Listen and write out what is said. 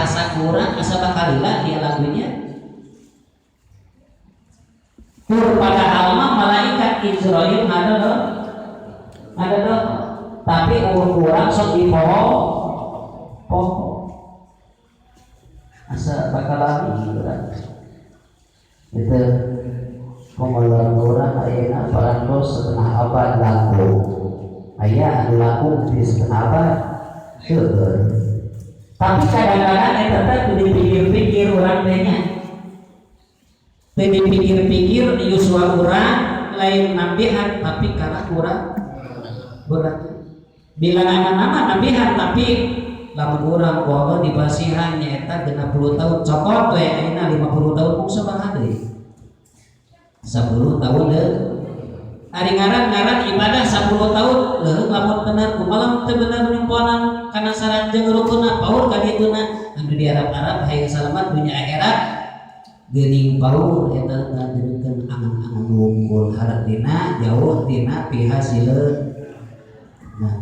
Karasa kurang asa bakal lila dia lagunya. Tur padahal mah malaikat Izrail ada dong, ada dong, tapi urang sok di poho poho asa bakal lami urang itu. Pengolahan urang ayeuna parantos setengah abad laku. Aya anu laku di setengah abad? Seueur. Tapi kadang-kadang eta teh teu dipikir-pikir urang teh nya, teu dipikir-pikir. Yuswa urang lain nambihan, tapi karena kurang berat bilangan nama nambihan. Tapi lamun urang ku Allah dipasihan nyaeta 60 tahun, cokot we ayeuna 50 tahun, mung sabaraha deui? 10 tahun deh. Ari ngaran-ngaran ibadah 10 tahun leuh, lamun bener kumaha, lamun teu bener nyumponan kana syarat jeung rukunna, paur ka dituna. Anu diarap-arap hayang salamat dunya akhirat, geuning paur eta ngajadikeun angan-angan wungkul, hartina jauh tina pihasileun. Nah.